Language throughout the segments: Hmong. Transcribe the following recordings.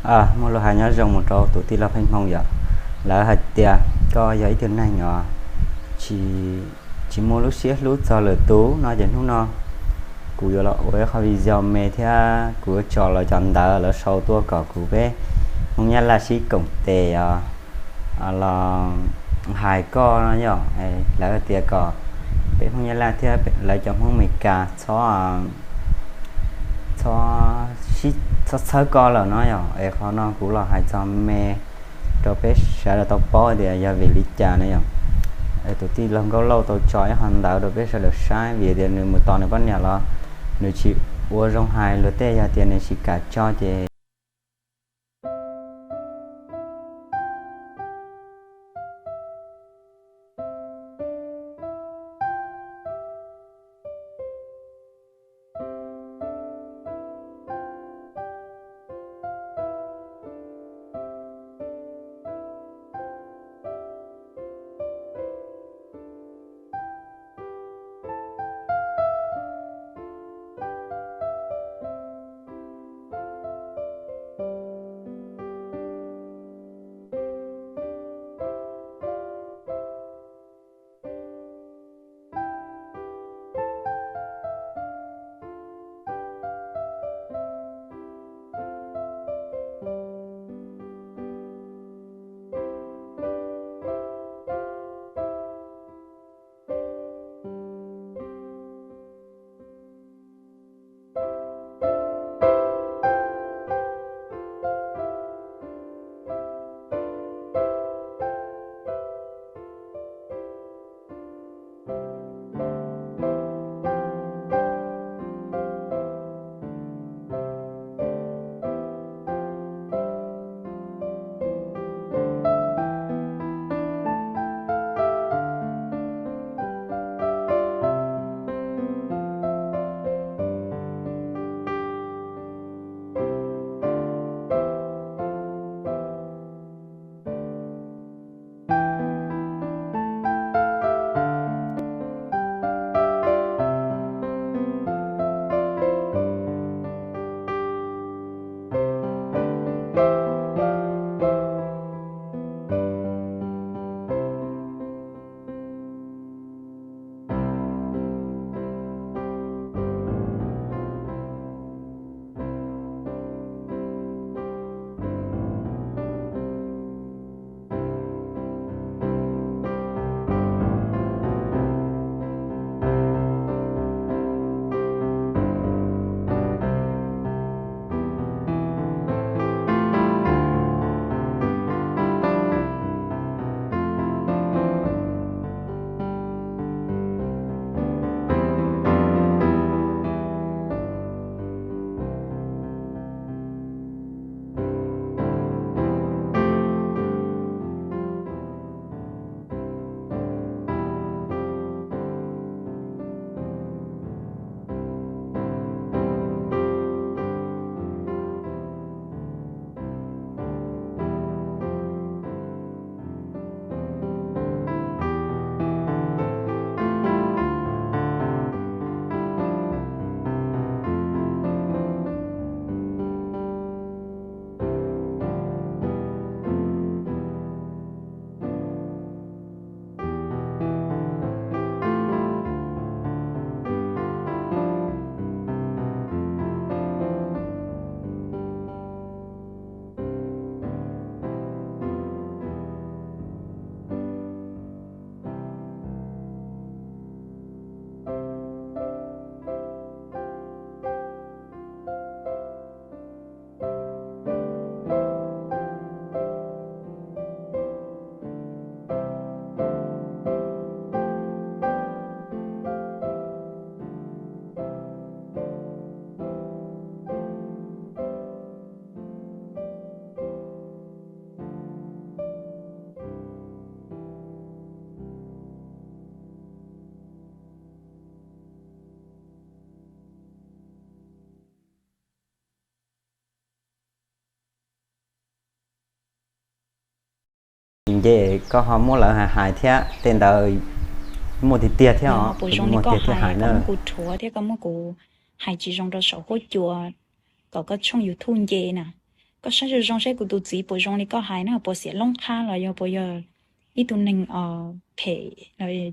Muaj lus hais nyob zoo mus rau tus tij laug Pheej Hmoo yom. Lawv hais tias koj yog ib tug neeg uas tsis, tsis muaj lub siab hlub txog lwm tus no ces hnub no kuv yuav los ua ib qho video me thiab kuv yuav tso los cov ntawv lawv sau tuaj kom kuv peb Hmoob Nyab Laj sib koom tes os, los hais koj no yom. Lawv tias kom peb Hmoob Nyab Laj thiab lawv cov Hmoob Amelikas txhob, txhob, txhob txhawb koj lawm no yom. Es qhov no kuv los hais txog me rau peb sawv daws tau paub tias yog vim li cas na yom. Tus tij laug Nkauj Lauj tau tso ib qho ntawv rau peb sawv daws saib vim tias nws mus tos nws poj niam los nws tsis ua zoo hais luag tej, yog tias nws tsis kam tso ces Nce koj ho muab lawv hais hais thiab tej ntawd muaj tiag tiag thiab os, muaj tiag thiab hais na. Kuv rhuav thiab koj muab kuv hais tsis zoo rau saum huab cua kom koj tshooj YouTube nce na. Koj saib zoo zoo saib kuv tus txiv puas zoo li koj hais na, puas xiam loob qhab los yog puas yog ib tug neeg phem,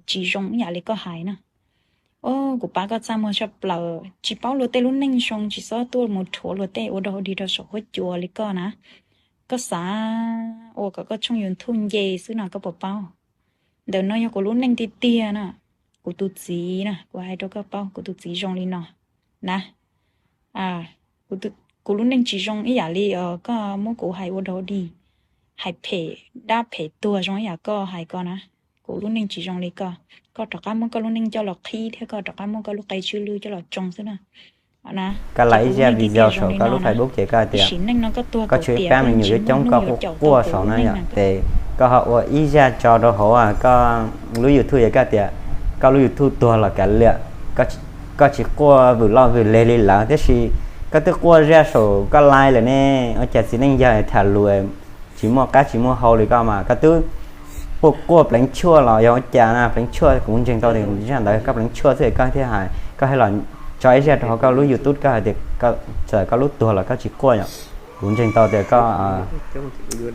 tsis zoo ib yam li koj hais na. Os, kuv pab koj txaj muag tshaj plaws, tsis paub luag tej lub neej zoo tsis txhob tuaj mus rhuav luag tej ua dog ua dig rau saum huab cua li koj na. Koj xav ua kom koj tshooj YouTube nce xwb no koj puas paub? Ntawm no yog kuv lub neej tiag tiag na, kuv tus txiv na, kuv hais rau koj paub kuv tus txiv zoo li no na. Kuv lub neej tsis zoo ib yam li koj muab kuv hais ua dog dig, hais phem dab phem tuag zoo ib yam koj hais ko na. Kuv lub neej tsis zoo li koj, koj rov qab muab koj lub neej coj los qhib thiab koj rov qab muab koj lub qe tswj lwj coj los tsoo xwb na. Koj lav ib zaj video saum koj lub Facebook ces koj tias koj tshuav ib pab me nyuam yuav coob koj quaj quaj saum na yom, ces koj ho ua ib zaj tso rau hauv koj lub YouTube es koj tias koj lub YouTube tuag los kav liam, koj tsis quaj vwm loj vwm leg li lawv, tiam sis koj twb quaj zaj saum koj live lawm ne, ua cas txiv neej yawg tham lus tsis muaj qab tsis muaj hau li koj mas koj twb quaj quaj pleev tshuaj los yog ua cas na, pleev tshuaj kuv ntseeg tau tias zaj ntawd koj pleev tshuaj xwb koj thiaj hais, koj hais los tso ib zaj rau hauv koj lub YouTube koj hais tias txawm koj lub tuag los koj tsis quaj yom. Kuv ntseeg tau tias koj,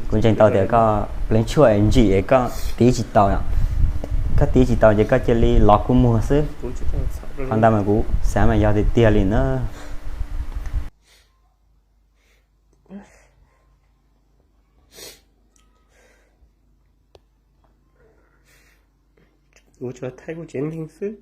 kuv ntseeg tau tias koj pleev tshuaj es ntsim es koj tiv tsis tau yom. Koj tiv tsis tau ces koj cia li los kua muag xwb. Qhov ntawd mas kuv xav mas yog tiag tiag li na. Kuv tsuas thaij kuv tsev neeg xwb.